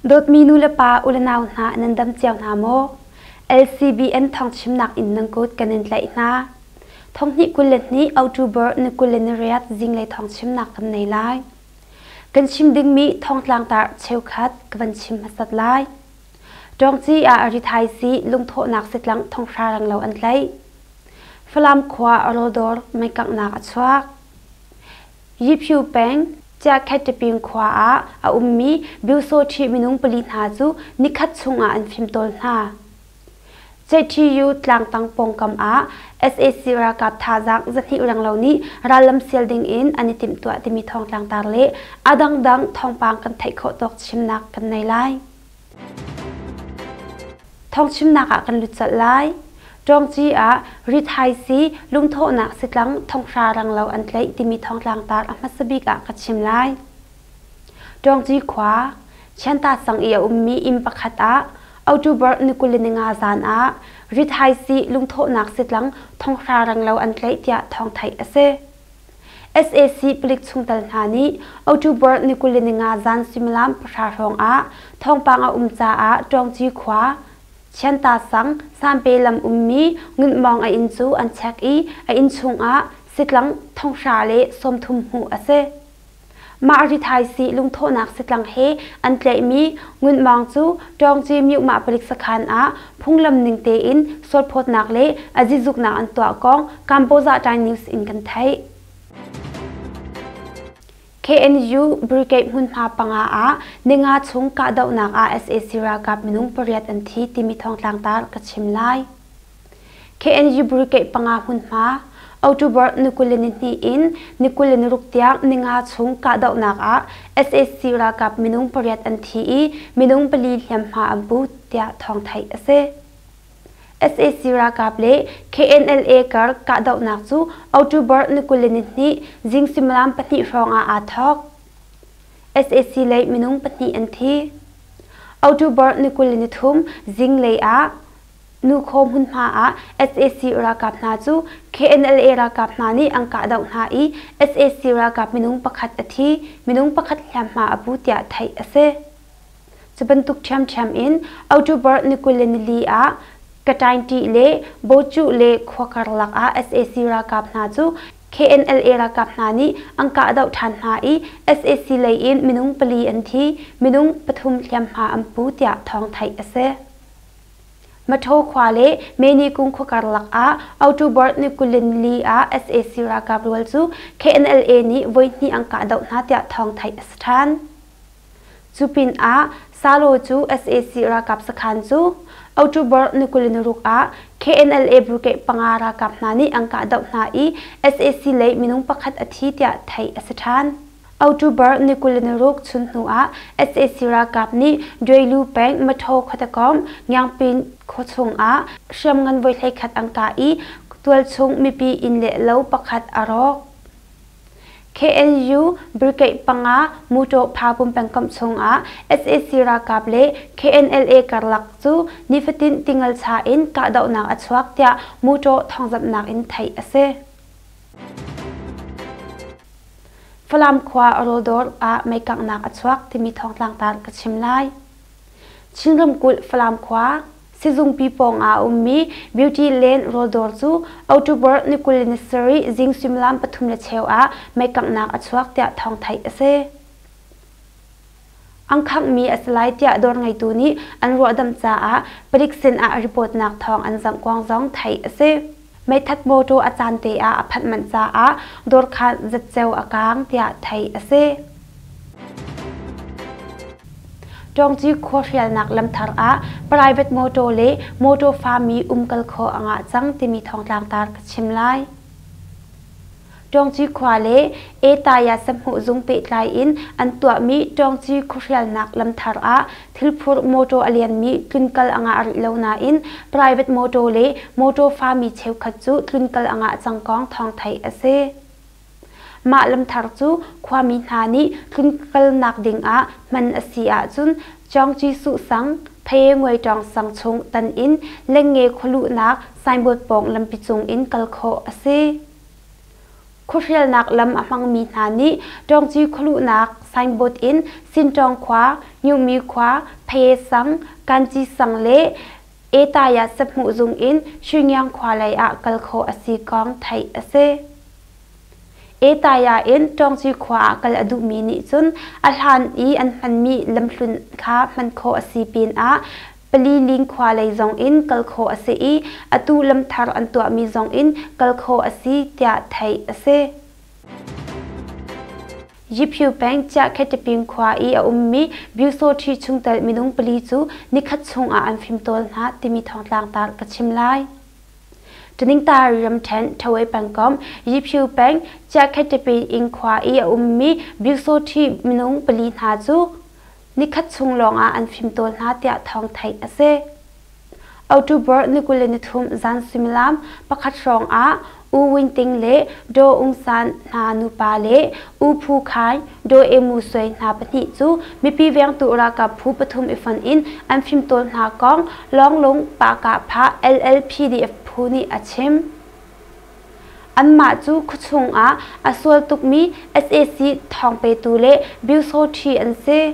Dawtmi nu le pa u le nau hna nan dam cio hna maw? LCBN thawngchimnak in nan kut kan in tlaih hna. Thonghnih 22 October ni 28 zinglei thawngchimnak kan nei lai. Kan chim dingmi thawngtlangtar cheukhat ka van chim hmasat lai. Ṭawngci ah rithaisii lungthawhnak sitlang thonghra renglo an tlaih. Falam khua rawldawr meikanghnak a chuak. Yiphu peng Chiakhet-Taping khua ah a ummi Byusawṭhi minung pali hna cu nikhat chungah an fimtawl hna. JTU tlangtang pawngkam ah sac ralkap thazaang zahnih renglo nih rallam sial ding in an i timhtuah timi thawngtlang tar le a dangdang thawngpang kan theih khawh tawk chimnak kan nei lai. Thawngchimnak ah kan lut colh lai. Ṭawngci ah rithaisi lungthawhnak sitlang thonghra renglo an tlaih timi thawngtlang tar a hmasa bik ah ka chim lai. Ṭawngci khua, Chianta sang i a ummi inn pakhat ah October ni 25 zan ah rithaisi lungthawhnak sitlang thonghra renglo an tlaih tiah thawng theih a si. Sac palik chungtel hna nih October ni 25 zan suimilam pahra hrawng ah thawngpang a um caah Ṭawngci khua, Chianta sang, Sampe lam ummi Ngunmawng a inn cu an check i a inn chungah sitlang thonghra le 30 hmuh a si. Mah rithaisii lungthawhnak sitlang he an tlaihmi Ngunmawng cu Ṭawngci Myuhmah palik sakhan ah phunglam ning tein sualphawtnak le a zizuknak an tuah kong Kamboza Time News in kan theih. KNU Brigade hmunhma panga ah ninga chung kahdohnak ah sac ralkap minung pariat an thi timi thawngtlangtar ka chim lai. KNU Brigade panga hmunhma October ni 22 in ni 26 tiang ninga chung kahdohnak ah sac ralkap minung pariat an thi i minung pali hliamhma an pu tiah thawng theih a si. Sac ralkap le KNLA kar kahdohnak cu October ni 22 zing suimilam pahnih hrawng ah aa thawk. Sac lei minung pahnih an thi. October ni 23 zinglei ah Nukhaw hmunhma ah sac ralkap hna cu KNLA ralkap hna nih an kahdoh hna i sac ralkap minung pakhat a thi, minung pakhat hliamhma a pu tiah theih a si. Cu bantuk ṭhiamṭhiam in October ni 24 ah Katainti le Bocuh le khua karlak ah sac ralkap hna cu KNLA ralkap hna nih an kahdoh ṭhan hna i sac lei in minung pali an thi, minung pathum hliamhma an pu tiah thawng theih a si. Matho khua le Menikung khua karlak ah October ni 24 ah sac ralkap rual cu KNLA nih voihnih an kahdoh hna tiah thawng theih a si ṭhan. Cu pinah Salo cu sac ralkap sakhan cu October ni 26 ah KNLA brigade panga ralkap hna nih an kahdoh hna i sac lei minung pakhat a thi tiah theih a si ṭhan. October ni 26 chun hnu ah sac ralkap nih Dweilu peng Matho khuatekom Ngiangpin khuachung ah hriamngan voi hleikhat an kah i tualchung mipi inn le lo pakhat a rawk. KNU Brigade panga Mutaw Phapum pengkomh chungah sac ralkap le KNLA karlak cu nifatin tingalcha in kahdohnak a chuak tiah Mutaw thawngzamhnak in theih a si. Falam khua rawldawr ah meikanghnak a chuak timi thawngtlangtar ka chim lai. Chin ramkulh Falam khua sizungpi pawng ah a ummi Beauty Lane rawldawr cu October ni 27 zing suimilam pathum le cheu ah meikanghnak a chuak tiah thawng theih a si. An khanghmi a si lai tiah dawr ngeitu nih an ruahdamh caah palik sin ah report-nak thawng an zangh kuang zong theih a si. Meithat mawṭaw a caan te ah a phanh manh caah dawrkhan zatceo a kaang tiah theih a si. Ṭawngci khua hrialnak lamthar ah private mawṭaw le mawṭaw fami umkal khawh a ngah cang timi thawngtlangtar ka chim lai. Ṭawngci khua le Etaya sahmuh zung pehtlai in an tuahmi Ṭawngci khuahrialnak lamthar ah thilphur mawṭaw a lianmi tlunkal a ngah rih lo nain private mawṭaw le mawṭaw fami cheukhat cu tlunkal a ngah cang kong thawng theih a si. Mah lamthar cu khuami hna nih tlunkalnak dingah hman a si ahcun Ṭawngci Suhsang, Phaye Ṭawng sang chung tan in Lengnge khualuhnak signboard pawng lampi cung in kal khawh a si. Khuahrialnak lam a hmangmi hna nih Ṭawngci khualuhnak signboard in Sinṭawng khua, Nyumi khua, Phaye sang, Kanci sang le Etaya sathmuh zung in Shuingyang khua lei ah kal khawh a si kong theih a si. Etaya in Ṭawngci khua ah kal a duhmi nih cun a hlan i an hmanmi lamhlun kha hman khawh a si pinah Paliling khua lei zong in kal khawh a si i atu lamthar an tuahmi zong in kal khawh a si tiah theih a si. Yipyu peng Chiahkhetiping khua i a ummi Byusawṭhi chungtel minung pali cu nikhat chungah an fimtawl hna timi thawngtlang tar ka chim lai. Taningtari ramṭhen Ṭhawei pengkomh Yipyu peng Chiahkhetiping inn khua i a ummi Byusawṭhi minung pali hna cu nikhat chung lawngah an fimtawl hna tiah thawng theih a si. October ni 23 zan suimilam pakhat hrawng ah U Win Ting le Daw Ung San hna nupa le U Phu Khai, Daw Emu Sui hna pahnih cu mipi vengtu ralkap phu pathum i fonh in an fimtawl hna kong Lawnglung Pah-Kah-Phah LLPDF phu nih a chim. Anmah cu khuachung ah a sual tukmi sac thawngpetu le Byusawṭhi an si.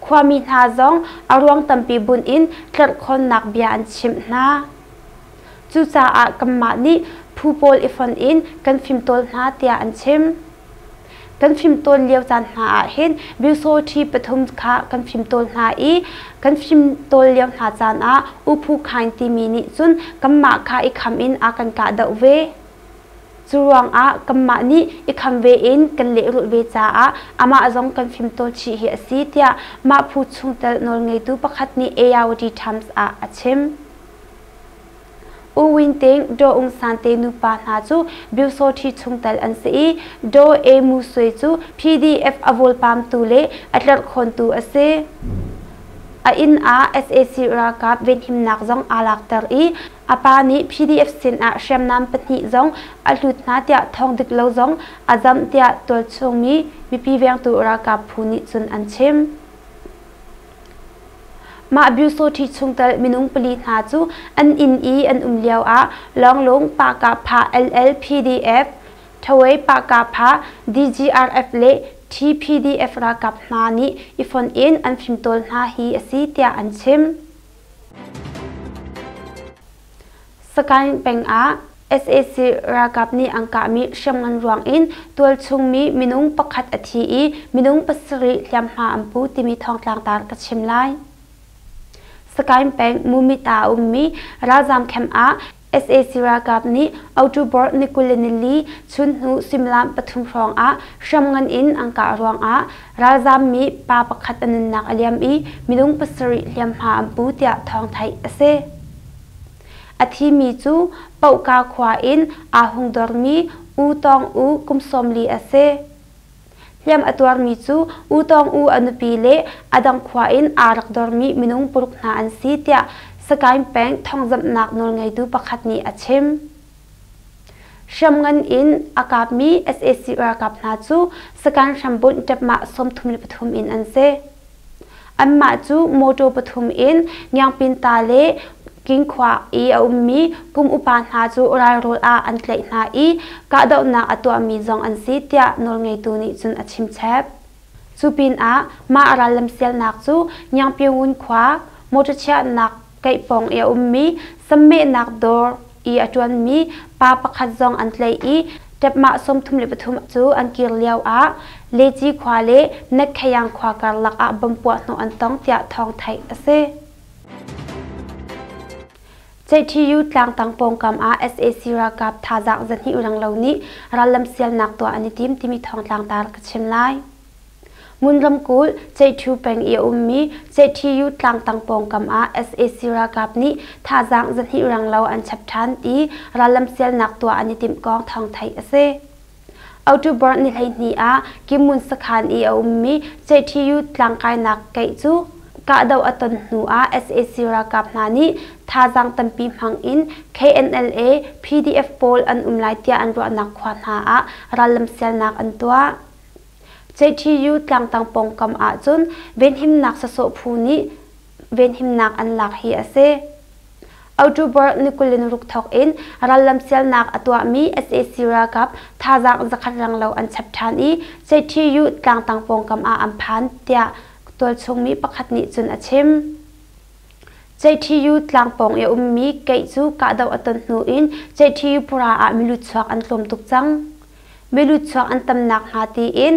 Khuami hna zong a ruang tampi bunh in tlerhkhawnnak bia an chimh hna. Cucaah kanmah nih phu pawl i fonh in kan fimtawl hna tiah an chim. Kan fimtawl lio caan hna ah hin Byusawṭhi pathum kha kan fimtawl hna i kan fimtawl lio hna caan ah U Phu Khaing timi nih cun kanmah kha i kham in a kan kahdoh ve. Cu ruangah kanmah nih i kham ve in kan lehrulh ve caah amah zong kan fimtawl chih hi a si tiah mah phu chungtel nawlngeitu pakhat nih Ayawady Times ah a chim. U Win Ting, Daw Ung San te nupa hna cu Byusawṭhi chungtel an si i Daw E Mu Sui cu PDF a vawlpamtu le a tlerhkhawntu a si. A inn ah sac ralkap venhimnak zong aa lakter i a pa nih PDF sinah hriamnam pahnih zong a hlut hna tiah thawng dik lo zong a zamh tiah tualchungmi mipi vengtu ralkap phu nih cun an chim. Mah Byusawṭhi chungtel minung pali hna cu an inn i an um lioah Lawnglung Pah-Kah-Phah LLPDF, Ṭhawei Pah-Kah-Phah DGRF le TPDF ralkap hna nih i fonh in an fimtawl hna hi a si tiah an chim. Sagaing peng ah sac ralkap nih an kahmi hriamngan ruang in tualchung mi minung pakhat a thi i minung pasarih hliamhma an pu timi thawngtlang tar ka chim lai. Sagaing peng Mumit ah a ummi ralzaam camp ah sac ralkap nih October ni 24 chunhnu suimilam pathum hrawng ah hriamngan in an kah ruangah ralzaam mi pa pakhat a nunnak a liam i minung pasarih hliamhma an pu tiah thawng theih a si. A thimi cu Pohka khua in aa hung dormi U Tawng U kum 40 a si. Hliam a tuarmi cu U Tawng U a nupi le a dang khua in aa rak dormi minung paruk hna an si tiah Sagaing peng thawngzamhnak nawlngeitu pakhat nih a chim. Hriamngan in a kapmi sac ralkap hna cu Sagaing hrambunh ṭepmah 33 in an si. Anmah cu mawṭaw pathum in Ngiangpinta le Kingkhua i a ummi kum upa hna cu ralrawl ah an tlaih hna i kahdohnak a tuahmi zong an si tiah nawlngeitu nih cun a chimchep. Cu pinah mah rallamsialnak cu Ngiangpyungun khua mawṭaw chiahnak kaihpawng i a ummi sammehnak dawr i a ṭuanmi pa pakhat zong an tlaih i ṭepmah 33 cu an kir lioah Leci khua le Nekkhayang khua karlak ah bomb puahhnawh an tong tiah thawng theih a si. JTU tlangtang pawngkam ah sac ralkap thazaang zahnih renglo nih rallam sialnak tuah an i tim timi thawngtlang tar ka chim lai. Ngun ramkulh Ceihṭhu peng i a ummi Ceihṭhiyu tlangtang pawngkam ah sac ralkap nih thazaang zahnih renglo an chap ṭhan i rallam sialnak tuah an i timh kong thawng theih a si. October ni 12 ah Kimun sakhan i a ummi Ceihṭhiyu tlangkainak keih cu kahdoh a ton hnu ah sac ralkap hna nih thazaang tampi hmang in KNLA, PDF pawl an um lai tiah an ruahnak khua hna ah rallam sialnak an tuah. JTU tlangtang pawngkam ahcun venhimnak sasawh phu nih venhimnak an lak hi a si. October ni 26 thawk in rallam sialnak a tuahmi sac ralkap thazaang zakhat renglo an chap ṭhan i CTU tlangtang pawngkam ah an phan, tiah tualchung mi pakhat nih cun a chim. CTU tlangpawng i a ummi keih cu kahdoh a ton hnu in CTU pura ah milu chuak an tlawm tuk cang. Milu chuak an tamnak hnga tiin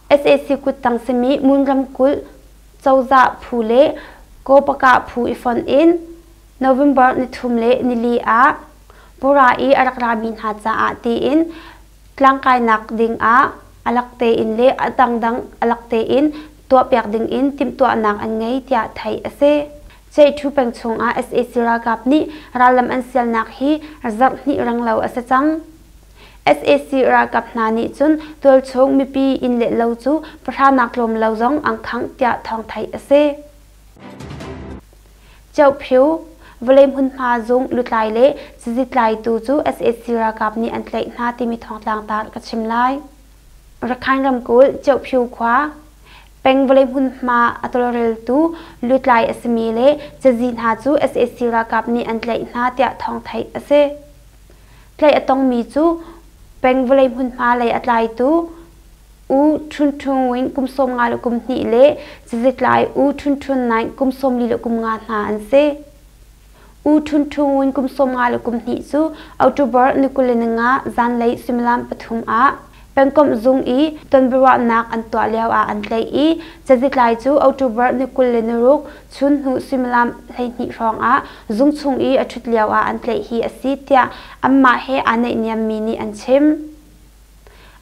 sac kuttang simi Mon ramkulh cozah phu le Kawpakah phu i fonh in November nithum le nili ah pura i a rak rami hna caah tiin tlangkainak ding ah a lak tein le a dangdang a lak tein tuahpiak ding in timhtuahnak an ngei tiah theih a si. Ceihṭhu peng chungah sac ralkap nih rallam an sialnak hi zarh hnih renglo a si cang. Sac ralkap hna nih cun tualchung mipi inn le lo cu pahranak tlawm lo zong an khangh tiah thawng theih a si. Ceohphiu, vawlei hmunhma zung lutlai le cazit tlaitu cu sac ralkap nih an tlaih hna timi thawngtlang tar ka chim lai. Rakhine ramkulh Ceohphiu khua peng vawlei hmunhma a tawlreltu lutlai a simi le cazi hna cu sac ralkap nih an tlaih hna tiah thawng theih a si. Tlaih a tongmi cu peng vawlei hmunhma lei a tlaitu U Htun Htun Win kum 52 le cazitlai U Htun Htun Naing kum 43 hna an si. U Htun Htun Win kum 53 cu October ni 25 zanlei suimilam pathum ah pengkomh zung i tonbiaruahnak an tuah lio ah an tlaih i cazitlai cu October ni 26 chun hnu suimilam 12 hrawng ah zung chung i a ṭhut lio ah an tlaih hi a si tiah anmah he aa naihniammi nih an chim.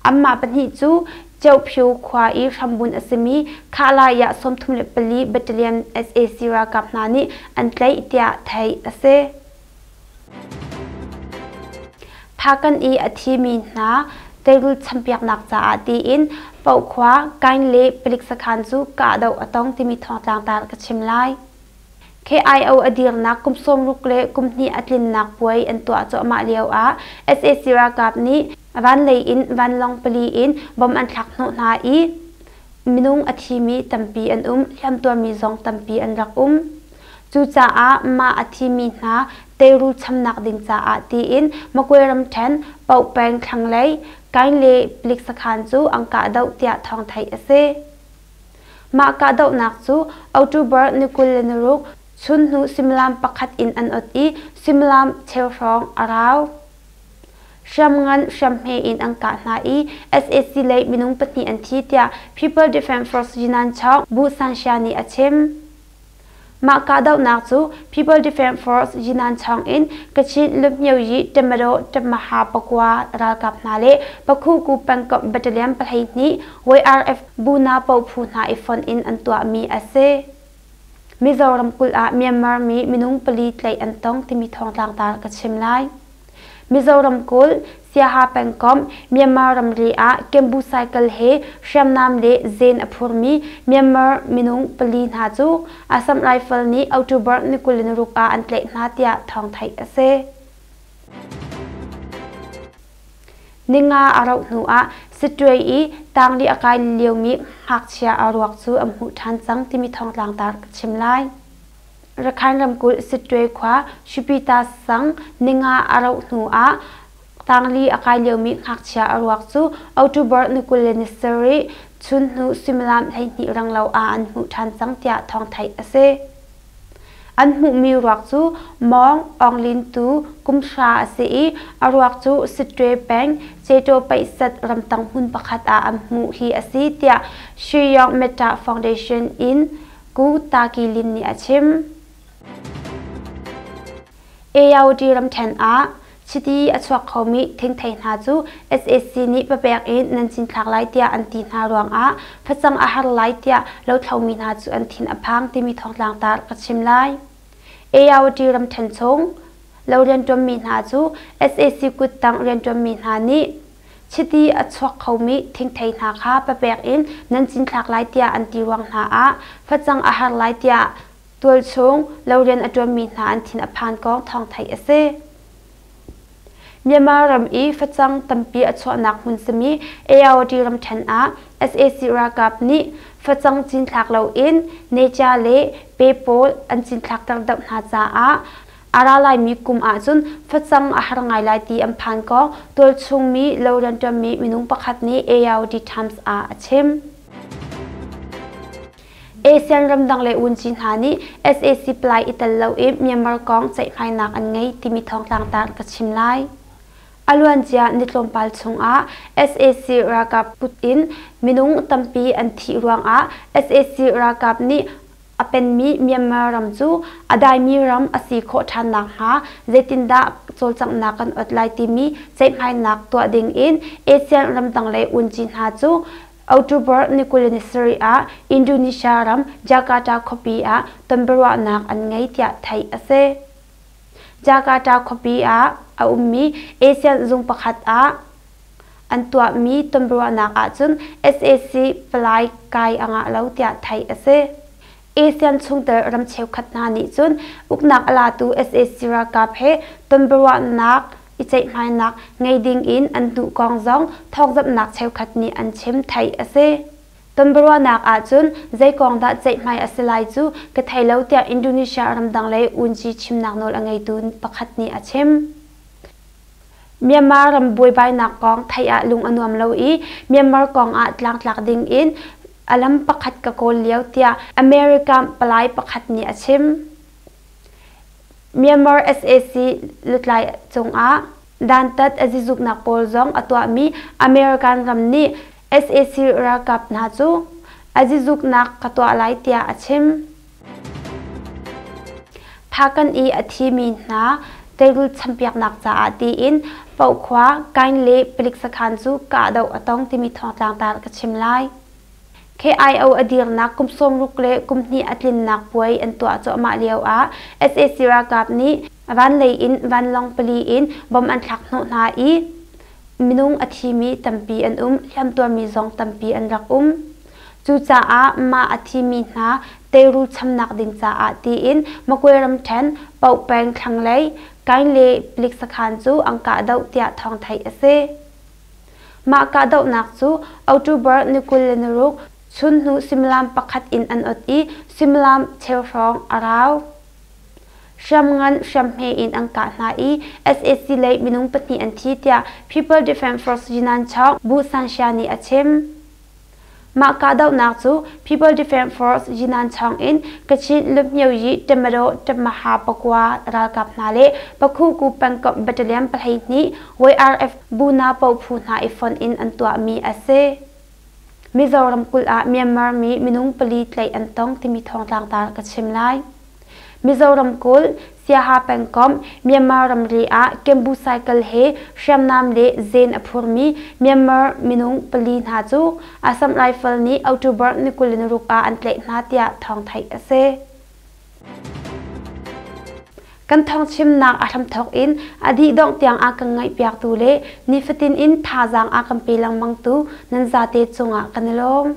Anmah pahnih cu Ceohphiu khua i hrambunh a simi Khahlayah 34 Battalion sac ralkap hna nih an tlaih tiah theih a si. Phakan i a thimi hna teirul champiaknak caah tiin Pohkhua, Kain le palik sakhan cu kahdoh a tong timi thawngtlangtar ka chim lai. KIO a dirnak kum 60 le kum hnih a tlinnak puai an tuah cuahmah lio ah sac ralkap nih vanlei in vanlawng pali in bom an thlak hnawh hna i minung a thimi tampi an um, hliamtuarmi zong tampi an rak um. Cucaah mah a thimi hna teirul chamnak ding caah tiin Magwe ramṭhen Pohpeng thlanglei Kain le palik sakhan cu an kahdoh tiah thawng theih a si. Mah kahdohnak cu October ni 26 chunhnu suimilam pakhat in an ot i suimilam cheu hrawng a rau. Hriamngan hriamhme in an kah hna i sac lei minung pahnih an thi tiah People Defence Force Yinan Chaung Bu Sanxia nih a chim. Mah kahdohnak cu People Defence Force Yinan Chaung in Kachin Lumhmyoyi Temadaw Temaha pakua ralkap hna le Pakhuku pengkomh battalion 12 YRF Buna po phu hna i fonh in an tuahmi a si. Mizoram kulh ah Myanmar mi minung pali tlaih an tong timi thawngtlangtar ka chim lai. Mizoram kulh Siaha pengkomh Myanmar ramri ah Kembu cycle he hriamnam le zen a phurmi Myanmar minung pali hna cu Assam Rifle nih October ni 26 ah an tlaih hna tiah thawng theih a si. Ninga a rauh hnu ah Sittwe i tangli a kai liomi ngakchia a ruak cu an hmuh ṭhan cang timi thawngtlangtar ka chim lai. Rakhine ramkulh Sittwe khua Shipita sang ninga a rauh hnu ah tangli a kai liomi ngakchia a ruak cu October ni 27 chun hnu suimilam 12 renglo ah an hmuh ṭhan cang tiah thawng theih a si. An hmuhmi ruak cu Mawng Aung Lin tu kum hra a si i a ruak cu Sittwe peng Cetaw Paihsat ramtang hmun pakhat ah an hmuh hi a si tiah Shuyong Metta Foundation in Ku Ta Ki Lin nih a chim. Ayawdi ramṭhen ah chiti a chuak khomi thingthei hna cu sac nih papek in nan cinthlak lai tiah an ti hna ruangah facang a har lai tiah lothlomi hna cu an thin a phang timi thawngtlangtar ka chim lai. Ayawdi ramṭhen chung lo rianṭuanmi hna cu sac kuttang rianṭuanmi hna nih chiti a chuak khomi thingthei hna kha papek in nan cinthlak lai tiah an ti ruang hna ah facang a har lai tiah Tualchung lo rian a ṭuanmi hna an thin a phan kong thawng theih a si. Myanmar ram i facang tampi a chuahnak hmun simi Ayawady ramṭhen ah sac ralkap nih facang cinthlak loin neca le pe pawl an cinthlakter deuh hna caah A ra laimi kum ahcun facang a har ngai lai ti an phan kong tualchungmi lo rianṭuanmi minung pakhat nih AOD Times ah a chim. ASEAN ramdang le vunci hna nih sac palai i tel loin Myanmar kong ceihmainak an ngei timi thawngtlang tar ka chim lai. A luancia ni tlawmpal chungah sac ralkap kut in minung tampi an thih ruangah sac ralkap nih a penmi Myanmar ram cu a daimi ram a si khawh ṭhan nakhnga zeitindah cawlcanghnak kan ot lai timi ceihmainak tuah dingin ASEAN ramdang lei vunci hna cu October ni 27 ah Indonesia ram Jakarta khuapi ah tonbiaruahnak an ngei tiah theih a si. Jakarta khuapi ah a ummi ASEAN zung pakhat ah an tuahmi tonbiaruahnak ahcun sac palai kai a ngah lo tiah theih a si. ASEAN chungtel ram cheukhat hna nih cun uknak a latu sac ralkap he tonbiaruahnak i ceihmainak ngei ding in an duh kong zong thawngzamhnak cheukhat nih an chim theih a si. Tonbiaruahnak ahcun zei kong dah ceihmai a si lai cu ka thei lo tiah Indonesia ramdang lei Unci chimnak nawl a ngeitu pakhat nih a chim. Myanmar ram buaibainak kong theih ah lung a nuam lo i Myanmar kong ah tlangtlak ding in a lam pakhat ka kawl lio tiah American palai pakhat nih a chim. Myanmar sac lutlai cungah dantat a zizuknak pawl zong a tuahmi American ram nih sac ralkap hna cu a zizuknak ka tuah lai tiah a chim. Phakan i a thimi hna teirul champiaknak caah tiin Pohkhua, Kain le palik sakhan cu kahdoh a tong timi thawngtlang tar ka chim lai. KIO a dirnak kum 60 le kum hnih a tlinnak puai an tuah cuahmah lio ah sac ralkap nih vanlei in vanlawng pali in bom an thlak hnawh hna i minung a thimi tampi an um, hliamtuarmi zong tampi an rak um. Cucaah mah a thimi hna teirul chamnak ding caah tiin Magwe ramṭhen Pohpeng thlanglei Kain le palik sakhan cu an kahdoh tiah thawng theih a si. Mah kahdohnak cu October ni 26 chunhnu suimilam pakhat in an ot i suimilam cheu hrawng a rau. Hriamngan hriamhme in an kah hna i sac lei minung pahnih an thi tiah People Defence Force Yinanchawng Bu Sanxia nih a chim. Mah kahdohnak cu People Defence Force Yinan chungin Kachin Lumhmyoyi Temadaw Tamaha pakua ralkap hna le Pakhuku pengkomh battalion 12 YRF Buna po phu hna i fonh in an tuahmi a si. Mizoram kulh ah Myanmar mi minung pali tlaih an tong timi thawngtlang tar ka chim lai. Mizoram kulh Siaha pengkomh Myanmar ramri ah Kembu cycle he hriamnam le zen a phurmi Myanmar minung pali hna cu Assam Rifle nih October ni 26 ah an tlaih hna tiah thawng theih a si. Kan thawngchimnak a hramthawk in a dih dongh tiang a kan ngaihpiaktu le nifatin in thazaang a kan pe lengmangtu nan zate cungah kan i lawm.